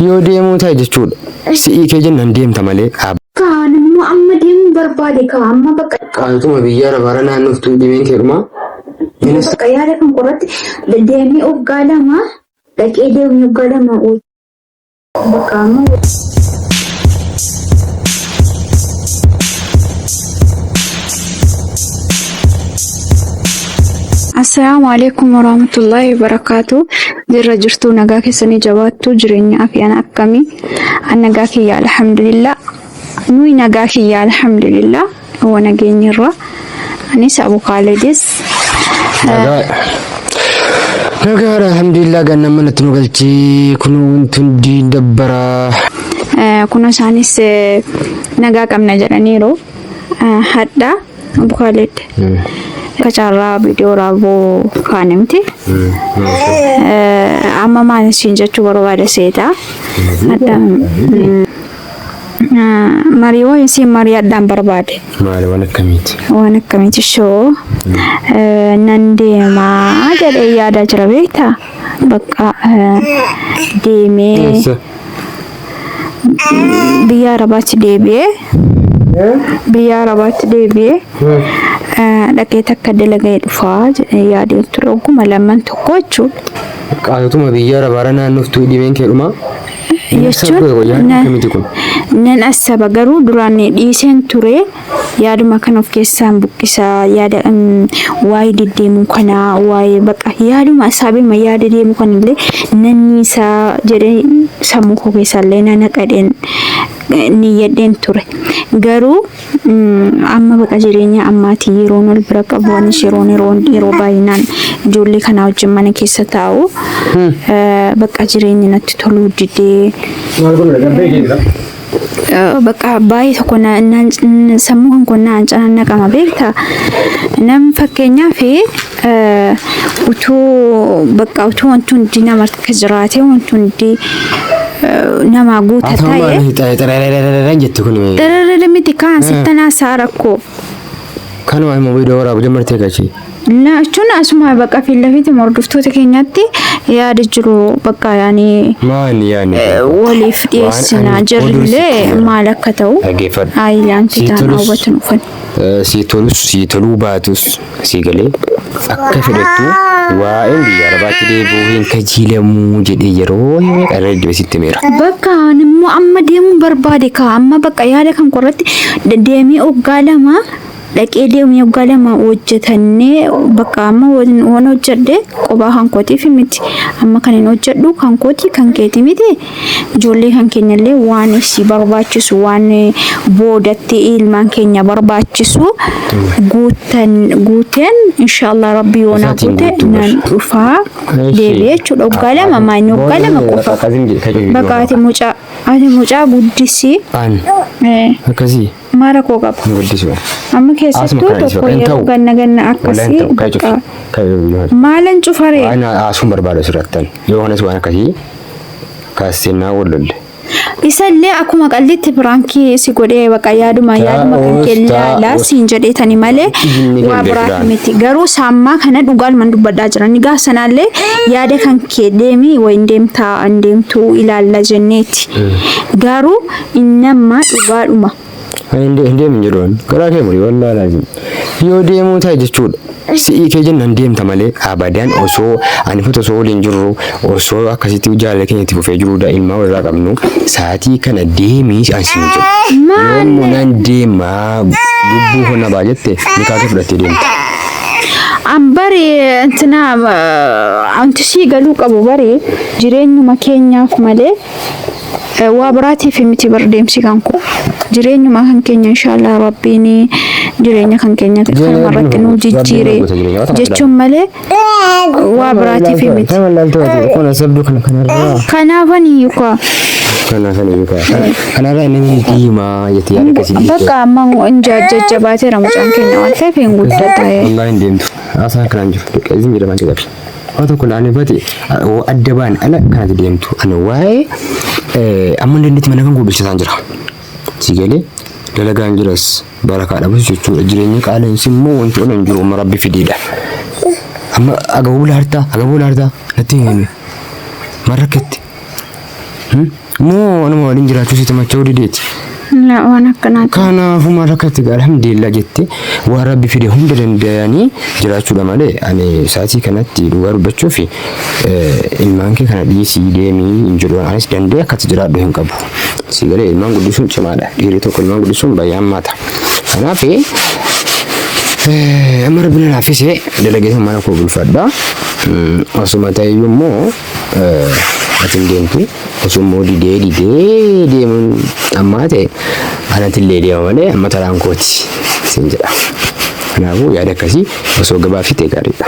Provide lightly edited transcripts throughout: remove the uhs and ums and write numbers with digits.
Yoo deemuu ta'e jechuudha. Si'ii kee jennaan deemta malee. Kaan immoo amma deemuu barbaade kaa amma bakka. Qaalituma biyya arabaara naannoftuu dhibeen kee dhumaa. Bakka yaada kan qorratti deemee waggaa 2 dhaqee deemee waggaa 2 bakka amma. Assalaamu alaikum warahmatullahi wabarakatuh. Jirra jirtuu nagaa keessanii jabaattuu jireenya afiyaan akkamii? An nagaa kiyya alhamdulillah. Nuyi nagaa kiyya alhamdulillah. Wa nageenyirra. Anis Abu Khalidis. Nagaadha. Nagaadha alhamdulillah ganna manatti nu galchee kunoo wanti hundi dabbaraa. Kunoo isaanis nagaa qabna jedhaniiru. Hadha Abu Khalid. Akka carraa viidiyoo raaboo kaane miti. Amma maal isin jechuu barbaada seeta. Hadha marii wayii isin mari'adhaan barbaade. Maali waan akkamiiti? Waan akkamiiti shoo nan deemaa jedhee yaadaa jira beektaa? Bakka deemee Eessa? Biyya Arabaatti deebi'ee biyya Arabaatti deebi'ee dhaqee takka dalagee dhufaa jedhee yaadee ture ogguma lamman tokko jechuudha. Qaatotuma biyya Arabaara naannoftuu dhibeen kee dhumaa? Jechuun nan assaba garuu duraan dhiiseen ture yaaduma kan of keessaan buqqisaa yaada waa'ee deddeemuu kanaa waa'ee baqa yaaduma asaabima yaada deemuu kanallee nanni isaa jedhee sammuu koo keessaallee na naqadheen niyyadheen ture garuu amma baqa jireenya ammaatii yeroon wal bira qabu anis yeroon yeroon yeroo baay'inaan ijoollee kanaa wajjin mana keessa taa'u baqa jireenyi natti toluu didee Maal kun gabbee keessa? Bakka baay'ee tokko sammuu kan koo naan canannaqama beektaa. Nam fakkeenyaaf utuu bakka utuu wanti hundi nama harka jiraate wanti hundi namaa guuta ta'e. Xerererereren jettu kun. Xererere miti kaan sittanaa isaa rakkoo. Kanuma immoo viidiyoo waraabuu jammartee kachi. Jechuun asuma bakka fi lafiitti hordoftoota keenyatti yaada jiru bakka yaani Maali yaani? Waliif dhiyeessina Waan ani jirrillee oduu sitti maal akka ta'u Dhaggeeffadhu. haayilaan Sii fitaan tolus hawwatan dhufan. Sii tolus sii toluu baatus sii galee akka fedhattu waa'een biyya arabaatti deebi'uu hin kajiilamuu jedhee yeroo meeqa irra deddeebi'ee sitti himeera. Bakka ani immoo amma deemuun barbaade kaa amma bakka yaada kan korratti deemee waggaa 2 dhaqee deemee waggaa 2 hojjetannee bakka amma waan hojjedhe qophaa kan kootiif miti amma kan hin hojjedhu kan kooti kan keeti miti ijoollee kan keenyallee waan si barbaachisu waan boodatti ilmaan keenya barbaachisu guutan guuteen inshallah rabbi yoo naa Isaatiin guute guutuu nan bar. dhufaa deebi'ee jechuudha waggaa 2 maayini waggaa 2 qofa bakka ati mucaa guddisii. An akkasii Maa rakkoo qaba? hin guddisu. Amma Asuma keessattuu kana tokko hin yeroo ta'u. ganna ganna Wallahi hin akkasii ta'u. Kai bakka cufi. Kai cufi. maalan cufaree? Waan haasuun barbaadu asirrattan. Yoo kanas waan akkasii kaastennaa wal lolle. Isallee akkuma qallitti piraankii si godhee baqa yaaduma yaaduma kan Ta'us kee laalaa ta'us. siin jedheetani malee Inni waa kan biraati beekudhaan. miti. Garuu saammaa kana dhugaaluman dubbadhaa jira. Ni gaaf sanaallee yaada kan kee deemii wayin deemtaa hin deemtuu ilaalla jenneeti. Garuu Inni ammaa dhugaadhuma. Ani hin deemin jedhu ani. Garaa kee muri wallaahi laazim. Yoo deemuu ta'e jechuudha. Si'ii kee jennaan deemta malee abadan osoo ani futu osoo waliin jirru osoo akkasitti jaalala keenya itti fufee jiruu daa'immaa walirraa qabnu sa'aatii kana deemii ani siin jedhu. Yoommoo nan deemaa lubbuu koo na baa jette nikaa kee fudhattee deemta. An bari intina wanti sii galuu qabu bari jireenyuma keenyaaf malee Waa biraatiif miti bar deemsi kan koo jireenyuma kan keenya inshaallah rabbiin jireenya kan keenya kanuma irratti nu jijjiire jechuun malee waa biraatiif miti. Kanaafan iyyuu kaa Kanarraa inni diimaa jettee yaada akkasii dhiiste. bakka amma hin jajjabaateera mucaan keenya waan ta'eef hin guddata. Wallahi hin deemtu. Haasaan kanaan jiru. Xiqqeessin jedhamaa jira. Waa tokko naannoo bate adda baan ala kanatti deemtu. Ani waa'ee amma dandeetti mana kan guubilchisaan jira. Si galee dalagaan jiras barakaa dhabus jechuudha. Jireenya qaala'insi immoo wanti ola hin jiru amma rabbi fidiidha. Amma agabuu laartaa agabuu laartaa natti hin himi. Maal rakkatte? Moo anuma waliin jiraachuu sitti macha'uu dideeti? La waan akkanaati. Kanaafuu maal rakkatti alhamdulillah jette waan rabbi fide hunda danda'anii jiraachuudha malee ani sa'aatii kanatti dhugaa dubbachuuf ilmaan kee kana dhiisii deemii hin jedhu anis danda'ee akkatti jiraadhu hin qabu. Si galee ilmaan guddisuun cimaadha. Dhiirri tokko ilmaan guddisuun baay'ee hammaata. Kanaaf amma rabbi na laaffisee dalagee mana koo bulfadha. Osuma ta'eyyuu immoo ati hin deemtu. Osoo immoo didee didee deemuun ammaa ta'e anatti illee deema malee amma taraan kooti siin jedha. Kanaafuu yaada akkasii osoo gabaabsite gaariidha.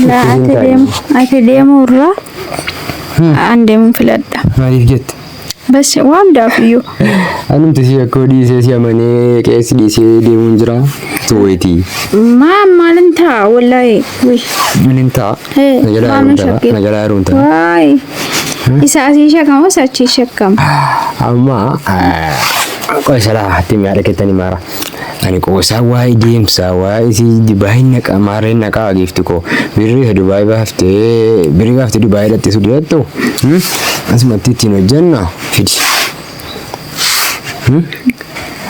Laa ati deemu ati deemuu irraa an deemuun filadha. Maaliif jette? Bas waan hundaaf iyyuu. Anumti si akkoo dhiisee si amanee qeessi dhiisee deemuun jira. Tuweetii. Maa maalin ta'a wallaahi. Wii. Minin ta'a. Hee, Na jalaa maal heerumta. shakkii? Na jalaa heerumta. Waay. Isa asii shakkama isa achii shakkama. Amma qosalaa itti mi'a dhagettanii maara. Ani qoosaa waa'ee deemsaa waa'ee isii Dubaay naqa maarreen naqaa giifti koo birrii isa Dubaay baaftee birrii baaftee Dubaay dhattee su dirattu asumatti ittiin hojjenna fidi.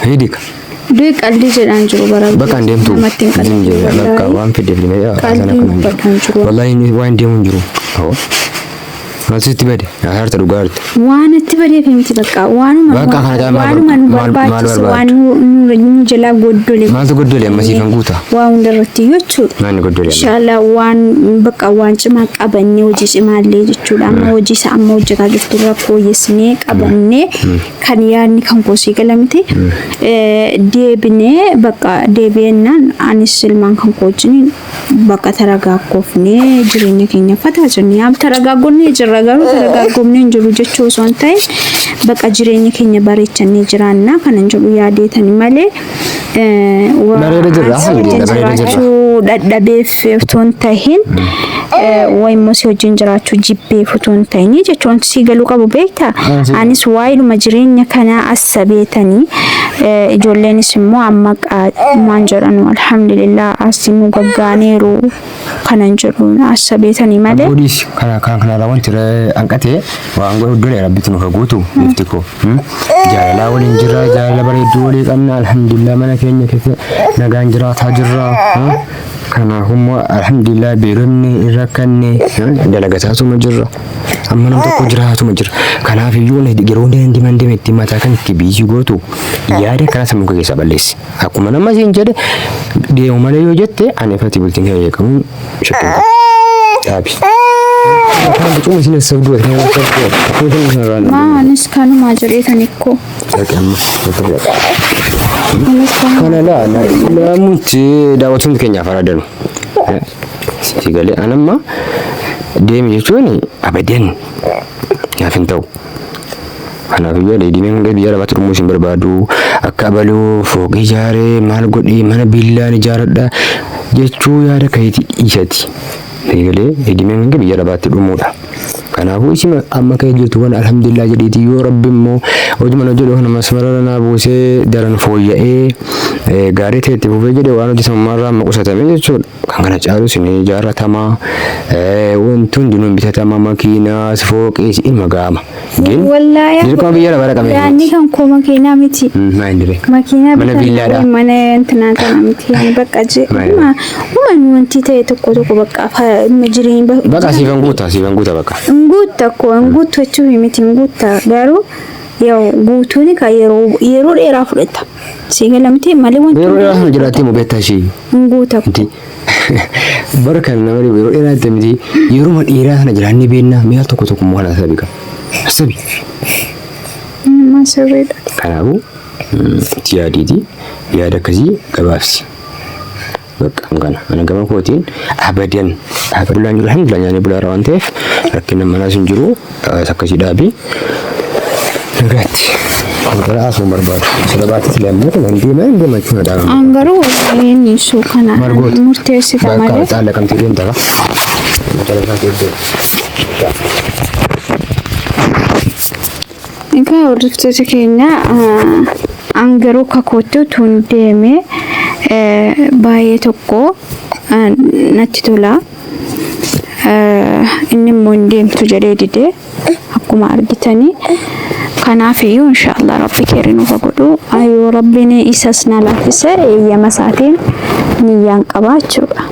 Fidi ka. Du'i qalbii jedhaan jiru bara. Bakka hin deemtu. Namatti hin qalbii. Bakka waan fidde fidi malee Qalbii bakka hin jiru. Wallahi waan deemu hin jiru. Maaltu sitti bade? Harta dhugaa harta. Waan itti badeef miti bakka waanuma Bakka kana caalaa maal waanuma nu maal barbaachisu barbaaddu? waan nu jalaa goddole. Maaltu goddole amma siif hin guuta? Waa hundarratti jechuudha. Maal goddole amma? Inshallah waan bakka waan cimaa qabannee hojii cimaallee jechuudha. Amma hojii isaa amma hojjetaa jirtu irra fooyyessinee qabannee kan yaadni kan koo sii gala miti. Deebinee bakka deebi'ennaan anis ilmaan kan koo wajjin bakka taragaaggoofnee jireenya keenya fataa jennee yaa taragaaggoonnee jirra garuu taragaaggoofnee hin jiru jechuu osoo hin ta'in bakka jireenya keenya bareechannee jiraannaa kanan jedhu yaadeetani malee Bareeda jirra, alhamdulillah, bareeda jirra. jiraachuu dadhabeef otoo hin tahin wayi immoo si wajjin jiraachuu jibbeef otoo hin tahin jechuun wanti sii galuu qabu beektaa. Anis waa'eedhuma jireenya kanaa assabeetanii ijoolleenis immoo amma maan jedhanu alhamdulillah as nu gaggaaniiru kanan jedhu assabeetanii malee. Boodiis kana kana kanarraa wanti hanqate waan godhu rabbitu nuuf guutu ifti koo. Jaalalaa waliin jirra jaalala bareedduu walii qabna alhamdulillah mana keenya keessa nagaan jiraataa jirra. Kanaaf immoo alhamdulillah beelofne hin rakkanne dalagataatuma jirra. Amma nam tokko jiraatuma jira. Kanaaf iyyuu yeroo deeman deeme itti mataa kan itti biizii gootu yaada kana sammuu kee keessaa balleessi. Akkuma nama siin jedhe deemu malee yoo jette ani ifatti bultiin kee jeeqamuun shakkii qabu. Dhaabi. Kan bucuma isin sabduu ati nama sabduu. Akkuma isin irraa Maa anis kanumaa jedheetan ikkoo. Dhaqi amma. Anis kanuma. Kana laa namutti daawwattoonni keenyaaf araadanu. Si galee anamma deemi jechuun abadan naaf hin ta'u. Kanaaf iyyuu dheedhimee hunda biyya lafaatti dhumuu isin barbaadu. Akka abaluu fooqii ijaaree maal godhee mana billaan ijaaradha jechuu yaada keetii dhiisati. Si galee dheedhimee hunda biyya lafaatti dhumuudha. Kanaafuu isin amma kee jirtu kan alhamdulillah jedhiiti yoo rabbi immoo hojii mana hojjedhu kana masmarara naa buusee daran fooyya'ee gaarii ta'e itti fufee jedhe waan hojii sammaarraa amma qusatame jechuudha. Kan kana caalu isin ijaarratama wanti hundinuu bitatama makiinaas fooqiis ilma gaama. Gin Wallaahi dirqama biyya lafa dhaqame. Yaadni kan koo makiinaa miti. Maal dire? Makiinaa Mana bitan viillaadha. mana intinaa kana miti. Yani bakka je Maal? uma uma wanti ta'e tokko tokko bakka jireenya Bakka siifan guuta siifan guuta bakka. Nguutta koo nguuttu jechuun miti nguutta garuu yoo guutuun kan yeroo yeroo dheeraa fudhata. Si gala miti malee wanti Yeroo dheeraa sana jiraattee moo beektaa ishee? nguuta Miti. Bara kan nama dhibu yeroo dheeraa itti miti yeroo dheeraa sana jiraannee beekna mi'a tokko tokko immoo kana sabi qaba. Sabi. Nama sirriidha. Kanaafuu itti yaadiiti yaada akkasii gabaabsi. Bakka kana ana gama kootiin abadan abadulaan jiru alhamdulillah nyaanni bulaara waan ta'eef rakkina manaas hin jiru akkasii dhaabi. Nagaatti. Gara haasuu barbaadu. Sadabaatti lammata kan deemaa hin deema jechuudha dhaabama. An garuu wallaahi inni ibsuu kana Margoota. murteessita Bakka malee. caala kamtii deemta ka? Caala kamtii deemta. Egaa hordoftoota keenya an garuu kakootti utuu hin deeme baay'ee tokko natti tola. Inni immoo hin deemtu jedhee dide. Akkuma argitanii kanaaf iyyuu inshaallah Rabbi keerii nuuf haa godhu. Yoo Rabbiin isas na laaffise eeyyama isaatiin niyyaan qaba jechuudha.